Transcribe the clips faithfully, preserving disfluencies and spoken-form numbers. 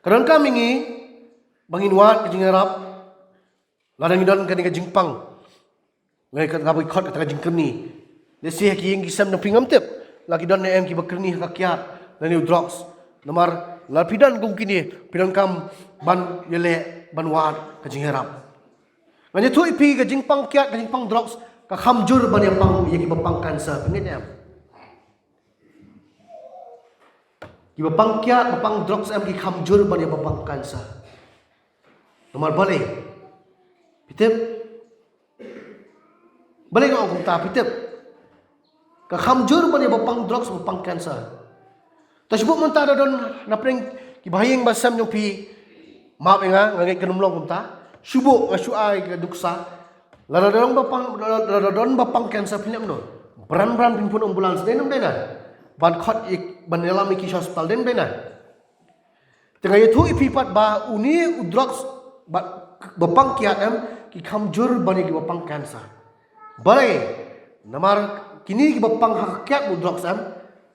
Ka donkam ïa ngi ba ngin wad ka jingïarap lada ngi don kane ka jingpang. Ngi ka, ka ba khot kata ka jingkyrni. Lehse ha ki ïing ki sem na phi ngam tip la ki don ne em ki ba kyrni ha ka kiad lane u drugs. Namar la phi don kum kine, phi donkam ban ïaleh ban wad ka jingïarap. Ngan ïathuh ïa phi, ka jingpang kiad, ka jingpang drugs ka kham jur ban ïa pang ïa ki ba pang cancer. Phi ngeit ne em? Ki ba pang kiad, ba pang drugs em ki kham jur ban ïa ba pang cancer. Namar balei? Phi tip? Balei nga ong kumta, phi tip? Ka kham jur ban ïa ba pang drugs, ba pang cancer. Te shu buh mynta da don na pdeng ki ba ha ïing ba sem jong phi. Map ïa nga, nga ngeit kan ym long kumta. Shu buh, nga shu ai ka nuksa. Lada don ba pang, lada don ba pang cancer, phin leh kumno? Bran bran phin phone ambulance, dei ne ym dei na? Ban khot ïa, ban ïalam ïa ki sha hospital, dei ne ym dei na? Te nga ïathuh ïa phi pat ba une u drugs ba, ba pang kiad em ki kham jur ban ïa ki ba pang cancer. Balei? Namar kine ki ba pang ha ka kiad u drugs em,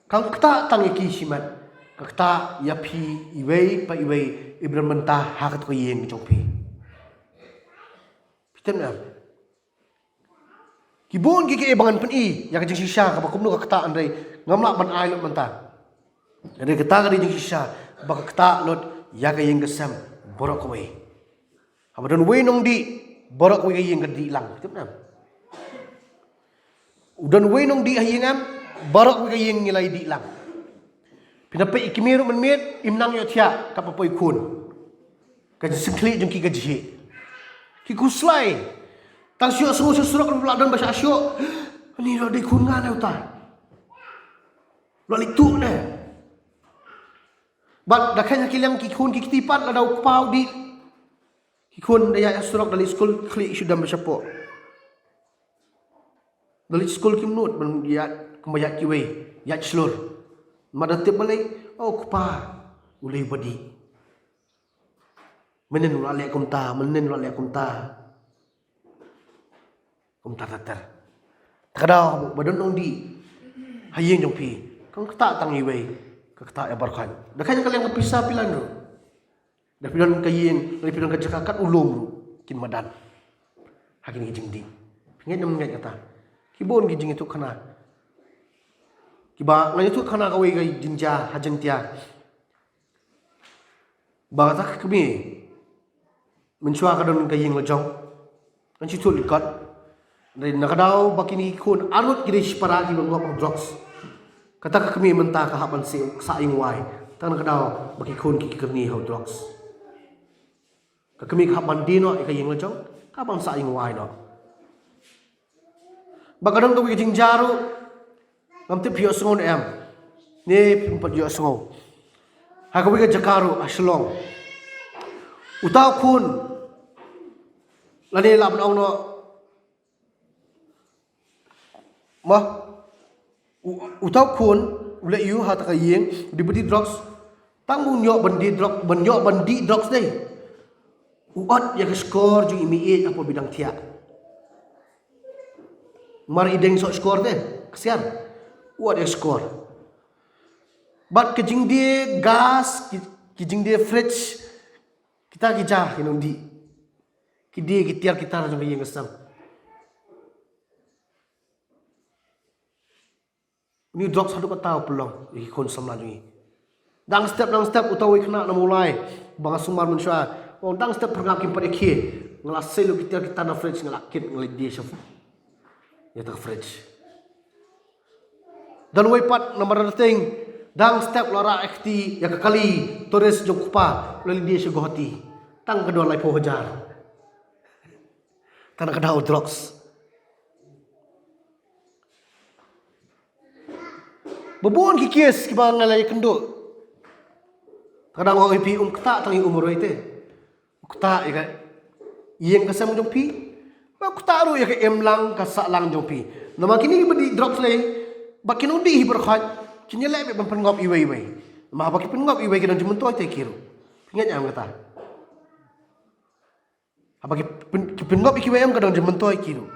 kam ktah tang ïa ki shimet, ka ktah ïa phi iwei pa iwei, i ba don mynta ha kato ka ïing jong phi. Phi tip ne em? Ki bun ki, ki ba ngan pyni ïa ka jingshisha kaba kumno ka ktah, hynrei ngam lah ban ai lut mynta. Hynrei kata ka dei jingshisha ba ka ktah lut ïa ka ïing ka sem baroh kawei. Haba don uwei u nongdih, baroh kawei ka ïing ka dih lang. Phi tip ne em? U don uwei u nongdih ha ïing em, baroh kawei ka ïing ngi la ïa dih lang. Phi da peit ïa ki kmie ruh mynmiet, im nang ïohthiah, katba poi khun. Ka jingsyngkhlieh jong ki ka jhieh. Ki khuslai. Tang shu ïohsngew sha surok ruh la don ba shah shoh. Ani ruh dei khun nga ne uta. La leit tuh ne. Bad da kheiñ ha ki liang ki khun ki kti pat lada u kpa u dih. Ki khun da ïaid ha surok, da leit skul khlieh shu dem ba shapoh. Da leit skul kim nud ban ïaid kumba ïaid kiwei, ïaid shlur. Namar da tip balei, o kpa, u lei ba dih. Mynnin u la leh kumta, mynnin u la leh kumta. Kumta ter ter. Te ka daw ba don nongdih ha ïing jong phi, kam ktah tang iwei, ka ktah ïa baroh. Da kheiñ ka liang ka pisa phi la nud. Da phi don ka ïing, da phi don ka jaka kat u lum ruh kin madan ha kine ki jingdih. Phi ngeit ne ym ngeit kata? Ki bun ki jingïathuhkhana. Kiba nga ïathuhkhana kawei ka jingjia ha Jaiñtia. Ba kata ka kmie mynshuwa ka don ka ïing la jong. Ngan shu ïathuh lyngkot. Hynrei na ka daw ba kine ki khun arngut ki dei shipara kiba ngop ha drugs. Kata ka kmie mynta ka hap ban sah, sah ïing wai. Tang na ka daw ba ki khun ki kyrni ha u drugs. Ka kmie ka hap ban die noh ïa ka ïing la jong, ka hap ban sah ïing wai noh. Ba ka don kawei ka jingjia ruh, ngam tip phi ïohsngew ne em. Ne phim pat ïohsngew. Ha kawei ka jaka ruh ha Shillong, uta u khun, lane lah ban ong noh, ma, u, uta u khun u leh ïa u ha kata ka ïing, u dei ba die drugs. Tang ba un ïoh ban die drugs, ban ïoh ban die drugs dei, u ot ïa ka shkor jong i meiieit hapoh bynta thiah. Mar i deng soh shkor te, ksiar. U ot ïa ka shkor. Bad ka jingdie gas, ki, ki jingdie fridge, kita ki ja ki nongdih. Ki die ki tiar ki tar jong ka ïing ka sem. Une u drugs haduh katta u pynlong ïa ki khun samla jong ngi. Dang step, dang step, uta uwei khynnah na Mawlai ba nga sumar mynshuwa, u ong dang step pyrngap kim pat ïakhih. Nga la sei lut ki tiar ki tar na fridge, nga la kit, nga la die sha ïa kata ka fridge. Don uwei pat na Mawryngkneng, dang step la rah ïa ka kti, ïa ka kali tourist jong u kpa, la leit die sha Guwahati. Tang ka dor laiphew hajar. Tang na ka daw drugs. Ba bun ki case kiba nga la ïakynduh. Te ka dang ong ïa phi, um ktah tang ïa u marwei te. Um ktah ïa ka ïing ka sem jong phi. Ba ktah ruh ïa ka imlang ka sahlang jong phi. Namar kine kiba die drugs lei, ba ki nongdih hi baroh khoit, kin ïaleh beit ban pynngop iwei iwei. Namar haba ki pynngop iwei ki don jingmyntoi te ki ruh. Phi ngeit em kata? Haba ki pyn, ki pynngop ïa kiwei em ka don jingmyntoi ki ruh.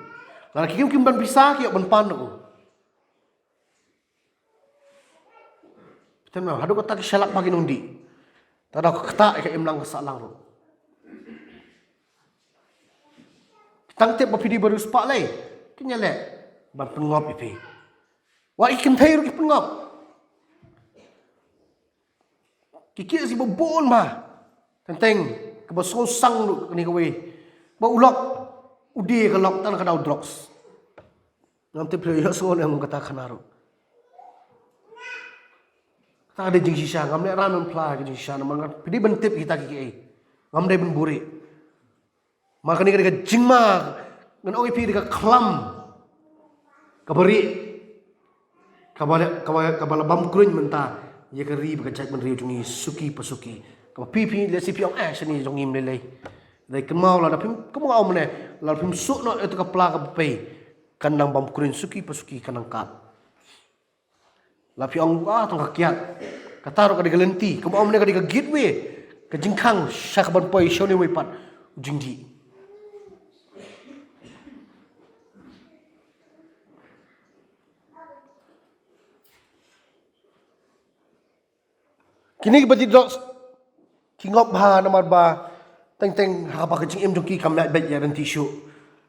Lada ki kem kim don pisa ki ïoh ban pan ruh. Phi tip ne em, haduh katta ki shalak ba ki nongdih. Te da ka ktah ïa ka imlang ka sahlang ruh. Tang tip ba phi dei ba riewspah lei, kin ïaleh ban pynngop ïa phi. Wat ki kynthei ruh ki pynngop. Ki kit shi ba bun ma. Teng teng kaba sngewsang ruh kane kawei. Ba u lok u die ka lok tang ka daw drugs. Ngam tip phi ïohsngew ne em kata khana ruh. Kata ka dei jingshisha, ngam leh ran phla ka jingshisha namar nga phi dei ban tip kita ki kiei. Ngam dei ban buhrieh. Ma kane ka dei ka jingma, ngan ong ïa phi dei ka khlam kaba rieh, kaba la, kaba, kaba la bam kruiñ mynta ïa ka ri bad ka jaitbynriew jong ngi suki pa suki. Kaba phi phi lehse phi ong, eh, shane jong ngi ym lei lei. Dei kynmaw lada phim, kumba ong mynne, lada phim suk noh ïa ka pla kaba pei, kan nang bam kruiñ suki pa suki, kan nang kat. La phi ong, ah, tang ka kiad. Kata ruh ka dei ka lynti, kumba ong mynne ka dei ka gateway, ka jingkhang sha kaban poi sha une uwei pat u jingdih. Kine kiba dih drugs ki ngop bha namar ba teng teng ha kaba ka jingim jong ki kam leh beit ïa lynti shuh.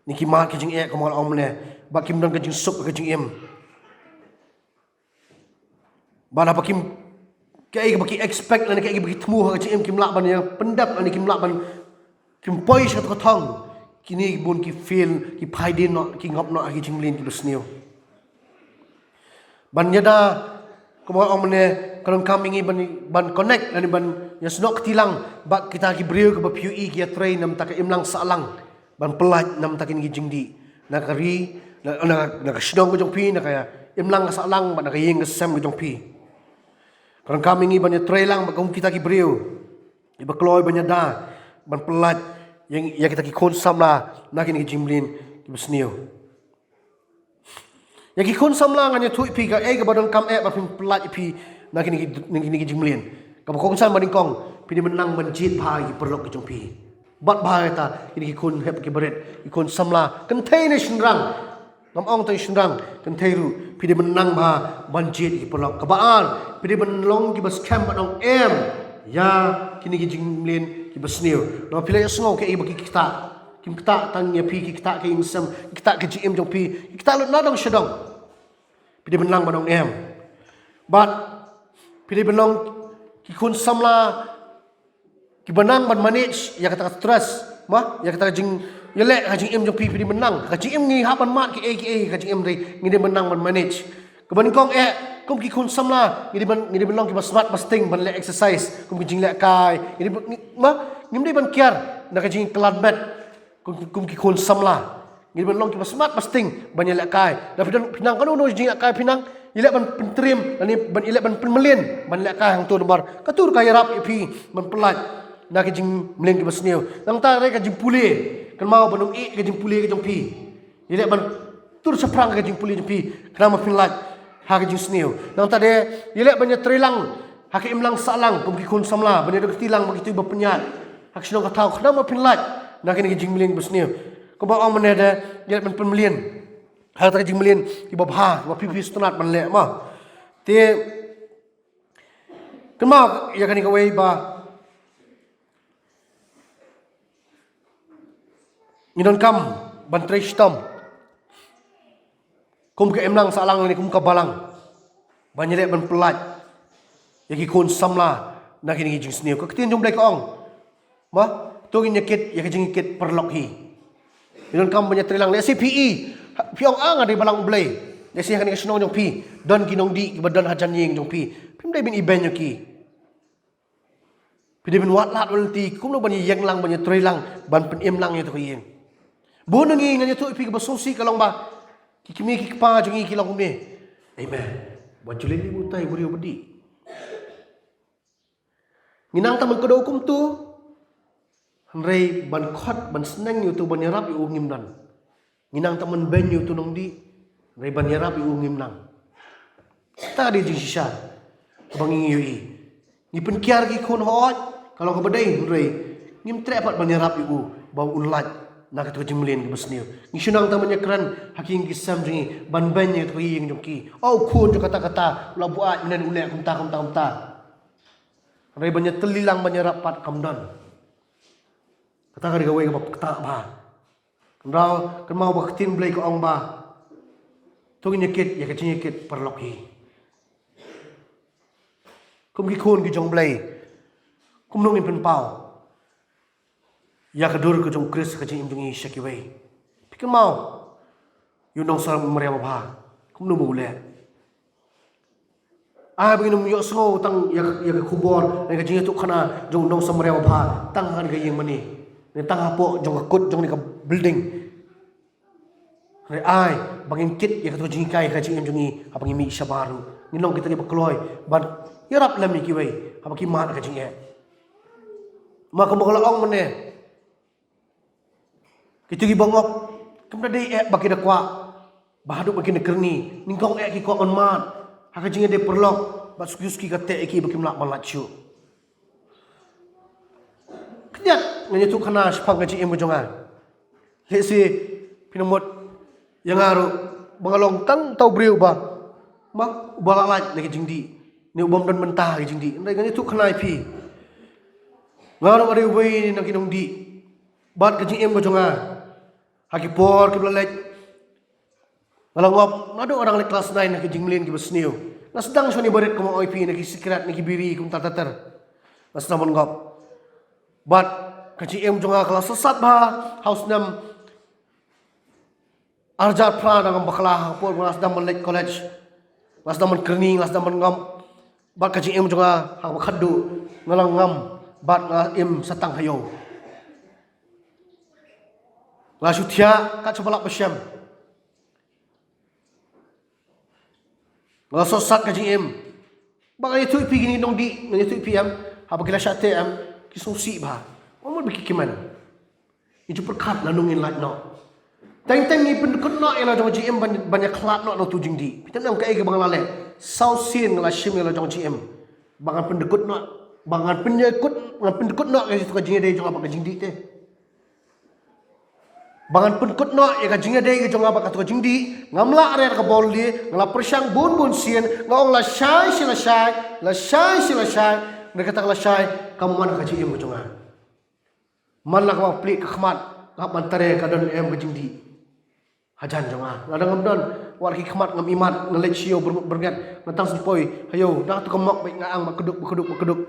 Kine ki mad ki jingeh kumba nga la ong mynne, ba kim don ka jingsuk ka jingim. Ba na ba kim, kaei kaba ki expect lane kaei kaba ki thmu ha ka jingim kim lah ban ïa pyndep lane kim lah ban, kim poi sha ka thong. Kine bun ki fail, ki phai dien noh, ki ngop noh ha ki jingmlien kiba sniew. Ban ïada, kumba nga ong mynne, ka donkam ïa ngi ban, ban connect lane ban ïasnoh kti lang bad kita ki briew kiba phi ïohi ki ïatrei na ka bynta ka imlang sahlang, ban pyllait na ka bynta kine ki jingdih na ka ri, na, na, na ka shnong ka jong phi, na ka imlang ka sahlang bad na ka ïing ka sem ka jong phi. Ka donkam ïa ngi ban ïatrei lang bad kum kita ki briew kiba kloi ban ïada, ban pyllait ïa, ïa kita ki khun samla na kine ki jingmlien kiba sniew. Ïa ki khun samla ngan ïathuh ïa phi kaei kaba donkam eh ba phin pyllait ïa phi na kine ki, na kine ki jingmlien. Kaba kongsan ba nyngkong, phi dei ban nang ban jied bha ïa ki paralok ki jong phi. Bat bha ïa kita, kine ki khun hep ki barit, ki khun samla, kynthei ne shynrang. Ngam ong tang shynrang, kynthei ruh, phi dei ban nang bha ban jied ïa ki paralok. Kaba ar, phi dei ban long kiba skhem ban ong em ïa kine ki jingmlien kiba sniew. Namar phi la ïohsngew kaei ba ki ktah. Kim ktah tang ïa phi, ki ktah ka ïing sem, ki ktah ka jingim jong phi, ki ktah lut na dong sha dong. Phi dei ban nang ban ong em. Bad phi dei ban long ki khun samla kiba nang ban manage ïa kata ka stress, ma, ïa kata ka jingïaleh ha ka jingim jong phi, phi dei ban nang. Ka jingim ngi hap ban mad kiei kiei ha ka jingim, ngi dei ban nang ban manage. Kaba nyngkong eh, kum ki khun samla, ngi dei ban, ngi dei ban long kiba smat ba sting ban leh exercise, kum ki jinglehkai, ngi dei ban, ngi, ma, ngim dei ban kiar na ka jingkylliang met, kum, kum ki khun samla. Ngi dei ban long kiba smat ba sting ban ïalehkai. Da phi don, phi nang kano kano jingïalehkai phi nang, ïaleh ban pyntriem, lane ban ïaleh ban pynmlien ban lehkai hangto namar kato ka ïarap ïa phi ban pyllait na ki jingmlien kiba sniew. Nangta re ka jingpule, kynmaw ban ym ïeh ka jingpule ka jong phi. Ïaleh ban tur shaphrang ka jingpule jong phi, khnang ba phin lait ha ka jingsniew. Nangta de, ïaleh ban ïatreilang ha ka imlang sahlang kum ki khun samla, ban ïadon kti lang bad kito ba pynïaid ha ka shnong ka thaw, khnang ba phin lait na kine ki jingmlien ba sniew. Kumba ong mynne de, ïaleh ban pynmlien ha kata ka jingmlien kiba bha, kiba phi phi sngewtynnat ban leh, ma. Te kynmaw ïa kane kawei ba ngi donkam ban trei shitom kum ka imlang sahlang ne kum ka balang ban ïaleh ban pyllait ïa ki khun samla na kine ki jingsniew. Ka ktien jong U Blei ka ong, ma, to ngin ïakit ïa ka jingïakit paralok hi. Ngi donkam ban ïatreilang, lehse phi i, phi ong, ah, nga dei balang U Blei. Lehse ha kane ka shnong jong phi don ki nongdih kiba don hajan ïing jong phi. Phim dei ban ibeiñ ïa ki. Phi dei ban wad lad wad lynti kumno ban ïeng lang, ban ïatreilang, ban pynim lang ïa kata ka ïing. Bun na ngi, ngan ïathuh ïa phi, kaba sngewsih ka long ba ki kmie ki kpa jong ngi ki long kumne. Amen. Ba ju leit leit butai briew ba dih. Ngi nang tang ban kdew kumto. Hynrei ban khot, ban sneng ïa uto ban ïarap ïa u ngim nang. Ngi nang tang ban beiñ ïa uto u nongdih, hynrei ban ïarap ïa u ngim nang. Kata ka dei jingshisha kaba ngi ïohi. Ngi pynkiar ki khun hooid, ka long kaba dei, hynrei ngim treh pat ban ïarap ïa u ba un lait na kata ka jingmlien kaba sniew. Ngi shu nang tang ban ïakren ha ki ïing ki sem jong ngi, ban beiñ ïa kata ka ïing jong ki. O, u khun jong kata kata u la buaid, mynne u leh kumta kumta kumta. Hynrei ban ïatylli lang ban ïarap pat kam don. Kata ka dei kawei kaba ktah bha. Kynmaw, kynmaw ba ka ktien Blei ka ong ba, to ngin ïakit ïa ka jingïakit paralok hi. Kum ki khun ki jong Blei, kumno ngin pynpaw ïa ka dur ka jong u Khrist ha ka jingim jong ngi sha kiwei? Phi kynmaw ïa u nongsamria babha, kumno ba u leh? Ai ba ngin ym ïohsngew tang ïa, ïa ka khubor ne ka jingïathuhkhana jong u nongsamria babha tang ha kane ka ïing mane, ne tang hapoh jong ka kut jong kane ka building. Hynrei ai ba ngin kit ïa kato ka jinghikai ha ka jingim jong ngi, haba ngi mih shabar ruh ngin long kita kiba kloi ban ïarap lem ïa kiwei haba ki mad ha ka jingeh. Ma kumba ka la ong mynne, kito kiba ngop, kam da dei eh ba ki da kwah ba haduh ba kin da kyrni, nyngkong eh ki kwah ban mad ha ka jingïadei paralok, bad suki suki ka teh ïa ki ba kim lah ban lait shuh. Khyndiat ngan ïathuhkhana shaphang ka jingim ka jong nga. Lehse phi nang mut ïa nga ruh ba nga long tang uta u briew ba, ma, uba la lait na ka jingdih, ne u bym don bynta ha ka jingdih. Hynrei ngan ïathuhkhana ïa phi, nga ruh nga dei uwei na ki nongdih. Bad ka jingim ka jong nga, ha ki por kiba la leit, nga la ngop naduh nga dang leit klas nine ha ki jingmlien kiba sniew. Nga sdang shwa ne barit, kumba ong ïa phi, na ki sikret, na ki biri, kumta ter ter. Nga sdang ban ngop. Bad ka jingim jong nga ka la sat sat bha ha u snem ar hajar phra, da nga bakla ha ka por ba nga sdang ban leit college. Nga sdang ban kyrni, nga sdang ban ngop. Bad ka jingim jong nga ha kaba khatduh nga la ngam bad nga im sa tang ha ïew. Nga shu thiah kat shaba lah ba shem. Nga la sot sat ka jingim. Ba ngan ïathuh ïa phi kine ki nongdih, ngan ïathuh ïa phi em, haba ki la shah teh em, ki sngewsih bha. Ym mut ba ki kmen. Ngi ju pyrkhat lano ngin lait noh. Teng teng ngi pyndkut noh ïa la jong ka jingim ban, ban ïakhlad noh na uto u jingdih. Phi tip ne em kaei kaba nga la leh? Saw sien nga la shim ïa la jong ka jingim ba ngan pyndkut noh, ba ngan pyndkut, ngan pyndkut noh ïa kato ka jingïadei jong nga bad ka jingdih te. Ba ngan pynkut noh ïa ka jingïadei ka jong nga bad kato ka jingdih. Ngam lah rer ka bor lade, nga la pyrshang bun bun sien, nga ong lashai shi lashai, lashai shi lashai. Hynrei kata ka lashai kam wan ha ka jingim ka jong nga. Man la kaba plie ka khmat, nga hap ban trei ka don em ka jingdih hajan jong nga. Lada ngam don wat ki khmat, ngam ïohi, nga leit sha ïew byrnget, nga tang sngewpoi ha ïew, da kato ka mok beit nga ang ba kduk, ba kduk, ba kduk.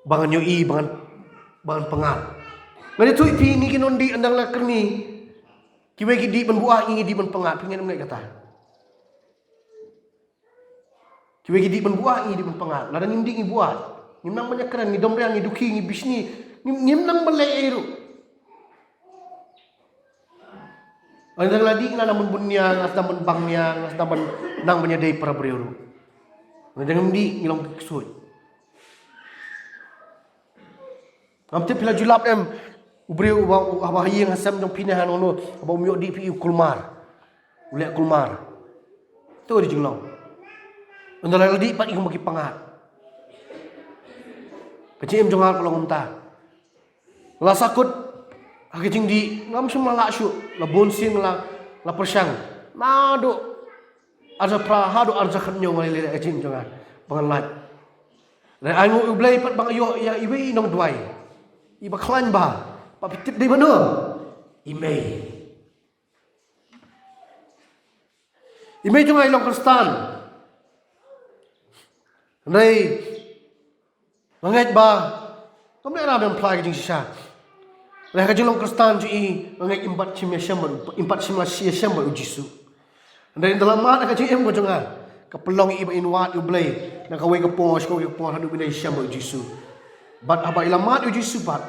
Ba ngan ïohi, ba ngan, ba ngan pyngngad. Ngan ïathuh ïa phi, ngi ki nongdih, ynda la kyrni, kiwei ki dih ban buaid, ngi dih ban pyngngad. Phi ngeit ym ngeit kata? Kiwei ki dih ban buaid, ngi dih ban pyngngad. Lada ngim dih ngi buaid. Ngim nang ban ïakren, ngi domriang, ngi dukhi, ngi bishni, ngim, ngim nang ban leh ei ruh. Ynda la dih nga nang ban bun nia, nga sdang ban bang nia, nga sdang ban nang ban ïadei para briew ruh. Ynda ngim dih ngi long ki ksuid. Ngam tip phi la ju lap em u briew uba, uba ha ïing ha sem jong phi ne ha no no, uba um ïoh dih phi, u kulmar. U leh kulmar. To dei jinglong. Ynda la dih pat i kumba ki pyngngad. Ka jingim jong nga ka long kumta. La sahkut ha ka jingdih, ngam shym la lah shuh, la bun sien la, la pyrshang. Naduh ar hajar phra haduh ar hajar khathynñiew nga leh leh ka jingim jong nga ba ngan lait. Hynrei ai nguh ïa U Blei pat ba nga ïoh ïa iwei i nongduwai iba khlaiñ bha. Ba phi tip dei mano? I mei. I mei jong nga i long Khristan. Hynrei nga ngeit ba kam lehrain ban phla ka jingshisha. Hynrei ha ka jinglong Khristan jong i nga ngeit im pat shym ïashem bad, im pat shym la ïashem bad U Jisu. Hynrei ynda la mad ha ka jingim ka jong nga, ka pynlong ïa i ba in wad ïa U Blei na kawei ka por sha kawei ka por haduh ba in ïashem bad U Jisu. Bad haba i la mad ïa U Jisu pat,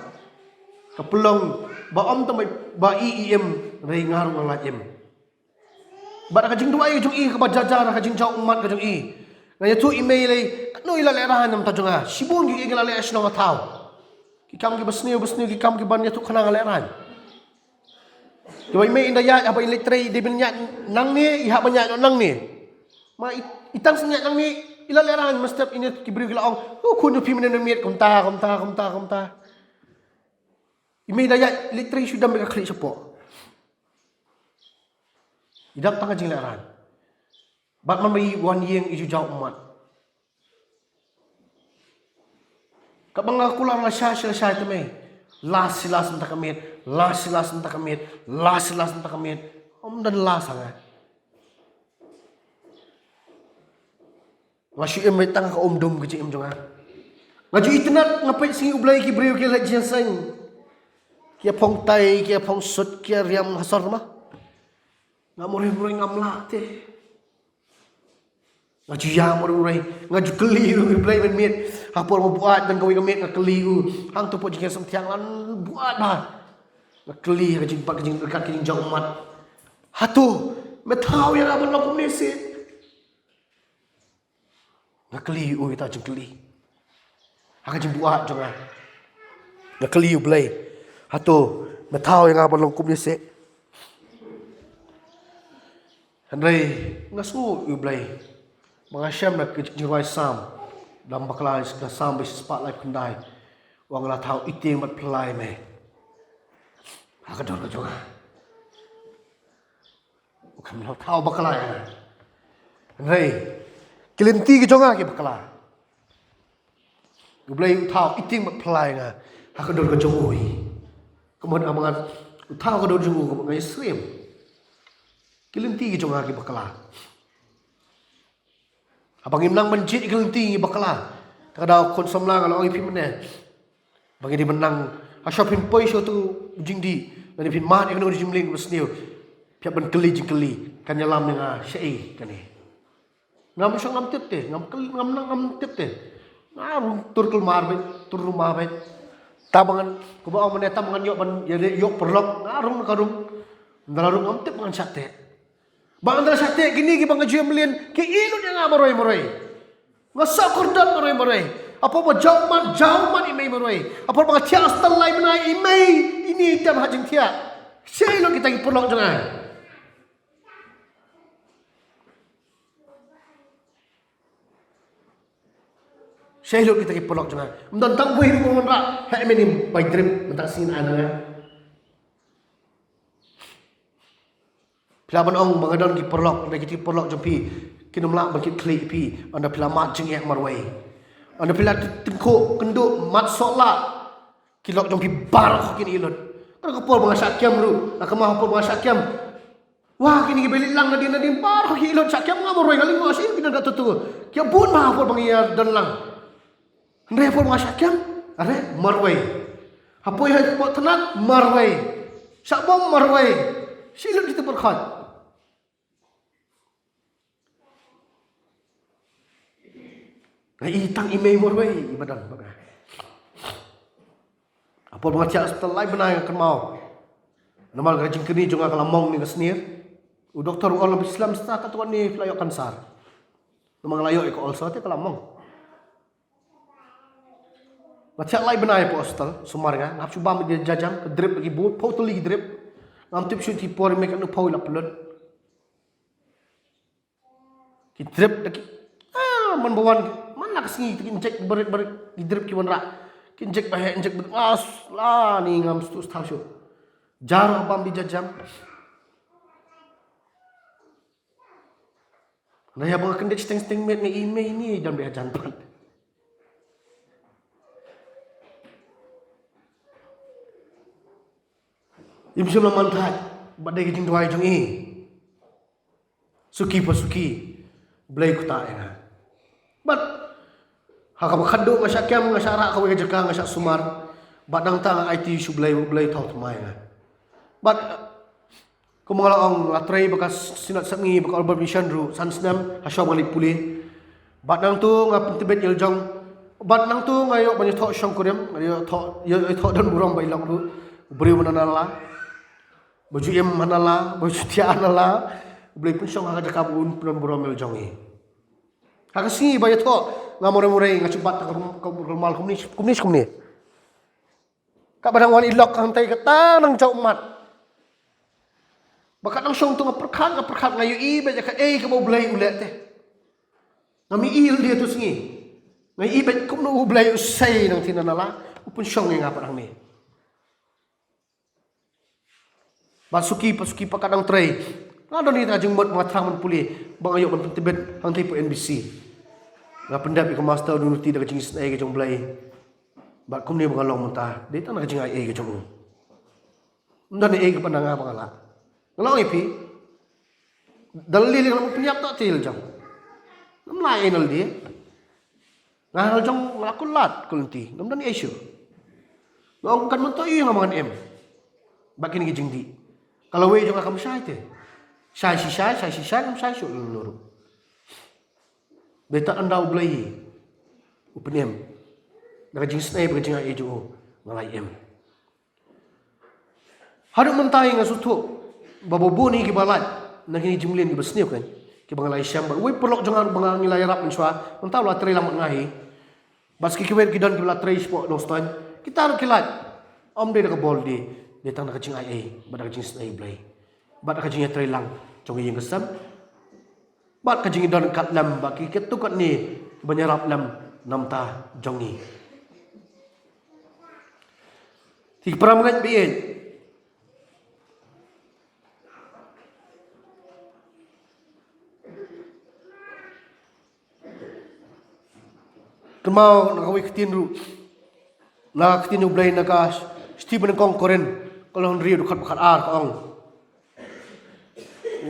ka pynlong ba ym tang ba i i im, hynrei nga ruh nga la im. Bad ha ka jingduwai ka jong i kaba jar jar, ha ka jingjaw ummat ka jong i, nga ïathuh i mei lei, katno i la lehrain namar ta jong nga. Shibun ki, ki la leh shnong ha thaw. Ki kam kiba sniew ba sniew, ki kam kiban ïathuh khnang nga lehrain. Te i mei i da ïaid, haba i leit trei i dei ban ïaid nangne, i hap ban ïaid noh nangne. Ma i, i tang shu ïaid nangne, i la lehrain mynstep, ine ki briew ki la ong, "Oh, khun jong phi mynne mynmiet kumta, kumta, kumta, kumta." I mei i da ïaid leit trei shu dam bad ka khlieh shapoh. I dap tang ka jinglehrain. Bad man ba i wan ïing i ju jaw ummat. Tang ba nga kular lashai shi lashai te mei. Last shi last mynta ka miet, last shi last mynta ka miet, last shi last mynta ka miet. Ym don last ha nga. Nga shu im beit tang ha ka umdum ka jingim jong nga. Nga ju itynnad, nga peit sngi U Blei ki briew ki leit jingïaseng. Ki ïa phong tai, ki ïa phong sut, ki ïa riam ha sor ma. Nga marwei marwei ngam lah te. Nga ju ïa marwei marwei, nga ju kylli ruh ïa U Blei mynmiet. Ha por ba buaid tang kawei ka miet nga kylli u. Hangto pdeng jingïaseng thiang lan buaid bha. Nga kylli ha ka jingbat ka jingryngkat ka jingjop ummat. Hato me thaw ïa nga ban long kumne seh? Nga kylli u ïa ta jingkylli. Ha ka jingbuaid jong nga, nga kylli U Blei. Hato me thaw ïa nga ban long kumne seh? Hynrei nga sngew U Blei. Ba nga shem na ka jingrwai Salm. Dang bakla ka Salm ba shispah laiphew khyndai. Ong la thaw ïa tieng bad phylla ïa me ha ka dur ka jong nga. U kham la thaw bakla ïa nga. Hynrei ki lynti ki jong nga ki bakla. U Blei u thaw ïa tieng bad phylla ïa nga ha ka dur ka jong u hi. Ka mut ha ba nga u thaw ka dur jong u ka mut nga ïasyriem. Ki lynti ki jong nga ki bakla. Haba ngim nang ban jied ïa ki lynti ngi bakla. Te ka daw khun samla nga la ong ïa phi mynne. Ba ngi dei ban nang, ha shwa phin poi sha uto u jingdih, lane phin mad ïa kano ka jingmlien kaba sniew, phi hap ban kylli jingkylli, kan ïalam ïa nga shaei kane. Ngam shong ngam tip te, ngam kylli, ngam nang ngam tip te. Nga rung tur kulmar beit, tur ruma beit. Tang ba ngan, kumba ong mynne, tang ba ngan ïoh ban ïa ïoh paralok, nga rung ka rung. Ynda la rung ngam tip ba ngan shah teh. Ba ynda la shah teh kine kiba nga ju ïa mlien ki ïeh lut ïa nga marwei marwei. Nga sah kordor marwei marwei. Hapoh ba jaw mat, jaw mat i mei marwei. Hapoh ba nga thiah hospital lai bnai i mei, ine i tem ha jingthiah. Shaei lut kita ki paralok jong nga? Shaei lut kita ki paralok jong nga? Ym don tang uwei ruh uba wanrah, heh, mynne bai drip mynta ka sngi, ai na nga. Phi lah ban ong ba nga don ki paralok, hynrei kita ki paralok jong phi kin ym lah ban kit khlieh ïa phi ynda phi la mad jingeh marwei. Ynda phi la tyngkhuh kynduh mad soh lah, ki lok jong phi baroh kin ïeh lut. Ka dei ka por ba nga shah kem ruh, la ka ma por ba nga shah kem. Wah, kine kiba leit lang nadien nadien baroh ki ïeh lut, shah kem nga marwei, nga lyngngoh sha ïing ki don katto katto. Ki ïa bun bha ha por ba nga ïa don lang. Hynrei ha por ba nga shah kem, are marwei. Ha por ïa poi tnat marwei. Shah bom marwei. Shaei lut kita paralok? Nga i tang i mei marwei iba don bad nga. Ha por ba nga thiah hospital lai bnai nga kynmaw. Namar ka jingkyrni jong nga ka la mong ne ka snier. U doktor u ong la phi slem stat, katto katne phi la ïoh kansar. Namar nga la ïoh ïa ka ulcer te ka la mong. Nga thiah lai bnai hapoh hospital, sumar nga, nga hap shu bam ïa ki jajam, ka drip da ki bud, phew tylli ki drip. Ngam tip shuh ki por i mei katno phew i la pynlut. Ki drip da ki, ah, man ba wan, man la ka sngi, ki inject barit barit, ki drip ki wanrah. Ki inject ba heh, inject ba, ah, la ni ngam sngewthuh shuh. Jar bam ïa ki jajam. Hynrei haba nga kyndit shiteng shiteng met nga i mei, ine i don beit hajan pat. Im shym la man thait, bad dei ka jingduwai jong i. Suki pa suki, Blei u ktah ïa nga. Bad ha kaba khatduh nga shah kem, nga shah rah kawei ka jaka, nga shah sumar. Bad nangta nga aiti sha u Blei, u Blei u thaw thymmai ïa nga. Bad kumba nga la ong, la trei bad ka Synod Sepngi, bad ka Urban Mission ruh san snem, ha shwa ba nga leit pule. Bad nangta nga pyntbit ïa la jong. Bad nangta nga ïoh ban ïathoh shongkurim, nga ïoh thoh, ïoh, ïoh thoh don burom bad i lok ruh. U briew ba na nala, ba ju im ha nala, ba ju thiah ha nala. U Blei u pynshong ha ka jaka ba un pynbun burom ïa la jong i. Ha ka sngi ba ïathoh, nga marwei marwei, nga shu bat ha ka rum, ka rumal kumne, kumne, kumne. Kaba dang wan i lok hangtai kata nang jaw mat. Ba ka dang shong tu nga pyrkhat, nga pyrkhat, nga ïohi beit ïa kaei kaba u Blei u leh te. Ngam ïohi ïa u tu sngi. Nga ïohi beit kumno u Blei u sei nangta na nala, u pynshong ïa nga pat hangne. Bad suki pa suki pat ka dang trei, nga don ïa ka jingmut ba nga thrang ban pule, ba nga ïoh ban pyntbit hangtai hapoh N B C. Nga pyndep ïa ka Master of Divinity da ka jingisynei ka jong u Blei. Bad kumne ba nga long mynta, dei tang na ka jingai ei ka jong u. Ym don ei kaba na nga ba nga lah. Nga lah ong ïa phi. Dang lei lei nga la pynïap ta til jong. Ngam lah ei na lade. Nga hal jong nga la kulat kulti. Ngam don ei shuh. Nga ong kan mynta ïa nga ma ngan im. Bad kine ki jingdih. Ka lawei jong nga kam shai te. Shai shi shai, shai shi shai, ngam shai shuh lano ruh. Bad ta ynda U Blei u pynim. Da ka jingsnei bad ka jingai ei jong u nga la im. Haduh mynta nga sngewthuh ba bun hi kiba lait na kine ki jingmlien kiba sniew kan, kiba nga la ïashem bad uwei u paralok jong nga ba nga ngi la ïarap mynshuwa, mynta u la trei lang bad nga hi. Bad sa ki kywei ki don kiba la trei shapoh Nongstoiñ, kita ruh ki lait. Ym dei da ka bor lade, dei tang da ka jingai ei bad da ka jingsnei U Blei, bad da ka jingïatreilang jong ka ïing ka sem, bad ka jingdon kat lem bad ki katto katne kiban ïarap lem na ka bynta jong ngi. Te ki para bangeit ba ïeit, kynmaw na kawei ka ktien ruh, na ka ktien U Blei na ka shithi banyngkong Korinth, ka lynnong hynriew, dkhot ba khatar, ka ong: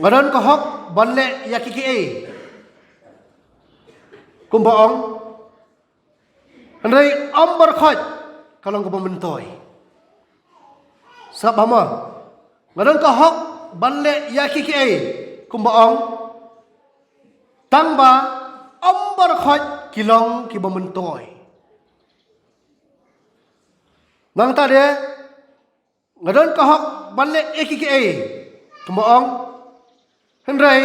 Nga don ka hok ban leh ïa kiei kiei, kumba ong, hynrei ym baroh khoit ka long kaba myntoi. Sngap bha mo. Nga don ka hok ban leh ïa kiei kiei, kumba ong, tangba ym baroh khoit ki long kiba myntoi. Nangta de, nga don ka hok ban leh ïa kiei kiei, kumba ong, hynrei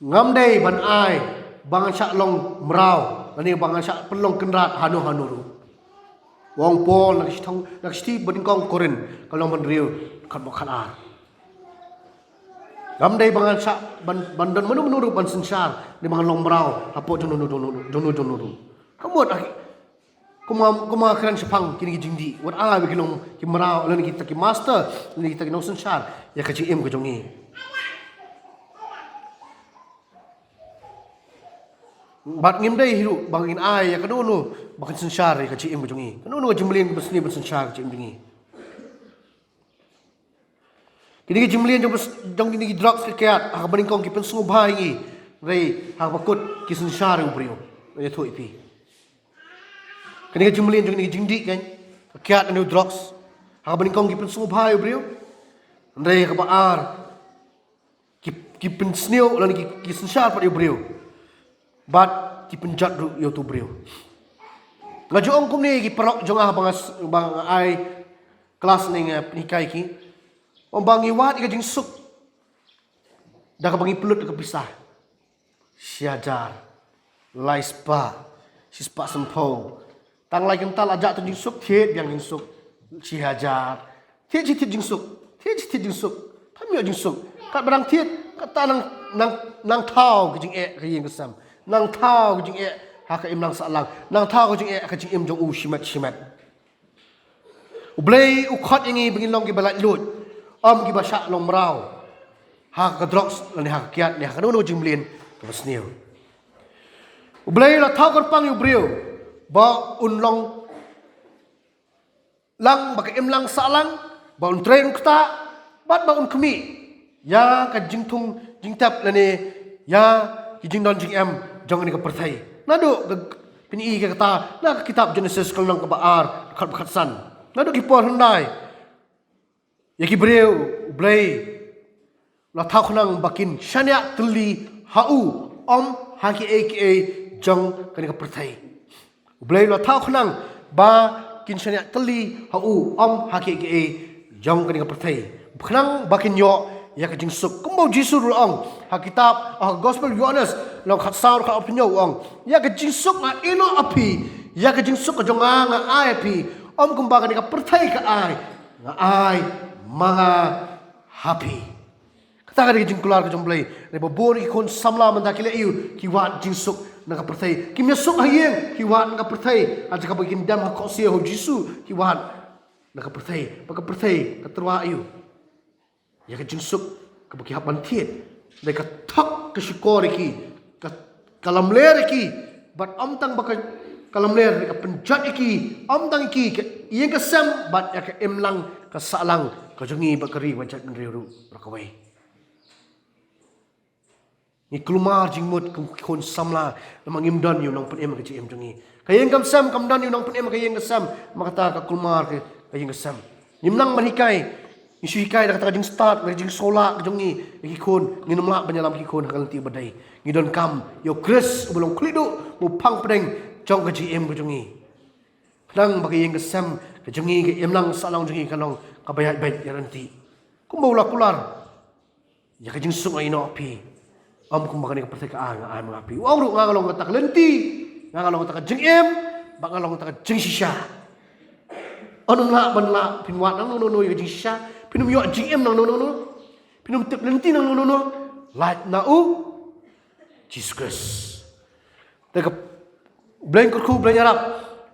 ngam dei ban ai ba ngan shah long mraw lane ba ngan shah pynlong kynrad hano hano ruh. U ong Paul na ka shithi, na ka shithi banyngkong Korinth, ka lynnong hynriew, dkhot ba khatar. Ngam dei ba ngan shah ban, ban don mano mano ruh ban synshar, ne ba ngan long mraw hapoh jong no jong no jong no ruh. Ka mut, ah, kumba, kumba kren shaphang kine ki jingdih, wat ai ba ki long ki mraw lane kita ki master lane kita ki nongsynshar ïa ka jingim ka jong ngi. Bad ngim dei hi ruh ba ngin ai ïa kano kano ba kan synshar ïa ka jingim ka jong ngi, kano kano ka jingmlien kaba sniew ban synshar ka jingim jong ngi. Kine ki jingmlien jong, jong kine ki drugs, ka kiad, ha kaba nyngkong ki pynsngewbha ïa ngi. Hynrei ha kaba kut ki synshar ïa u briew. Ïathuh ïa phi, kine ki jingmlien jong kine ki jingdih kan, ka kiad lane u drugs, ha kaba nyngkong ki pynsngewbha ïa u briew. Hynrei ha kaba ar, ki, ki pynsniew lane ki, ki synshar pat ïa u briew. Bad ki pynjot ruh ïa uto u briew. Nga ju ong kumne ïa ki paralok jong nga ba nga s-, ba nga ai klas ne nga pynhikai ki, ong ba ngi wad ïa ka jingsuk da kaba ngi pynlut ïa ka pisa. Shi hajar, lai spah, shi spah sanphew. Tang lai kynta la jah tu jingsuk, thied biang jingsuk. Shi hajar. Thied shi thied jingsuk. Thied shi thied jingsuk. Pham ïoh jingsuk. Katba nang thied, kata nang, nang, nang thaw ka jingeh ka ïing ka sem. Nang thaw ka jingeh ha ka imlang sahlang. Nang thaw ka jingeh ha ka jingim jong u shimet shimet. U Blei u khot ïa ngi ba ngin long kiba laitluid, ym kiba shah long mraw ha ka drugs lane ha ka kiad ne ha kano kano ka jingmlien kaba sniew. U Blei u la thaw kyrpang ïa u briew ba un long lang bad ka imlang sahlang, ba un trei un ktah bad ba un khmih ïa ka jingthung jingtep lane ïa ki jingdon jingem jong kane ka pyrthei. Naduh ka, phin i ka kata na ka kitab Genesis ka lynnong kaba ar, dkhot ba khatsan. Naduh ki por hyndai, ïa ki briew U Blei u la thaw khnang ba kin shaniah tylli ha u, ym ha kiei kiei jong kane ka pyrthei. U Blei u la thaw khnang ba kin shaniah tylli ha u, ym ha kiei kiei jong kane ka pyrthei. Khnang ba kin ïoh ïa ka jingsuk. Kumba u Jisu ruh u la ong ha kitab, ha ka Gospel Ïoannis, lynnong khatsaw, dkhot arphew hynñiew, u ong, ïa ka jingsuk nga ïehnoh ha phi, ïa ka jingsuk ka jong nga nga ai ha phi, ym kumba kane ka pyrthei ka ai, nga ai ma nga ha phi. Kata ka dei ka jingkular ka jong U Blei. Hynrei ba bun ki khun samla mynta ki leh aïu? Ki wad jingsuk na ka pyrthei. Kim ïasuk ha ïing, ki wad na ka pyrthei. Ha jaka ba kin dem ha khohsiew ha u Jisu, ki wad na ka pyrthei. Ba ka pyrthei ka tyrwa aïu? Ïa ka jingsuk kaba ki hap ban thied. Hynrei ka thok ka shukor ïa ki, ka, ka lamler ïa ki. Bad ym tang ba ka ka lamler ka pynjot ïa ki, ym tang ïa ki, ka ïing ka sem bad ïa ka imlang ka sahlang ka jong ngi bad ka ri bad jaitbynriew ruh baroh kawei. Ngi kulmar jingmut kum ki khun samla namar ngim don ïa u nongpynim ka jingim jong ngi. Ka ïing ka sem kam don ïa u nongpynim ka ïing ka sem, namar kata ka kulmar ka, ka ïing ka sem. Ngim nang ban hikai, ngi shu hikai da kata ka jingstad, ka jingsngewlah ka jong ngi ïa ki khun, ngin ym lah ban ïalam ki khun ha ka lynti ba dei. Ngi donkam ïa u Khrist uba long khlieh duh, uba phang pdeng jong ka jingim ka jong ngi. Khnang ba ka ïing ka sem ka jong ngi, ka imlang sahlang jong ngi kan long kaba ïaid beit ïaid ryntih. Kumba u la kular ïa ka jingsuk ïa u phi, ym kumba kane ka pyrthei ka ai, nga ai ma nga phi. U ong ruh, nga nga long kata ka lynti, nga nga long kata ka jingim, bad nga long kata ka jingshisha. Ym lah ban lah phin wad nangno nangno ïa ka jingshisha, phin ym ïoh jingim nangno nangno, phin ym tip lynti nangno nangno, lait na u Jisu Khrist. Te ka Blei kyrkhu, Blei ïarap,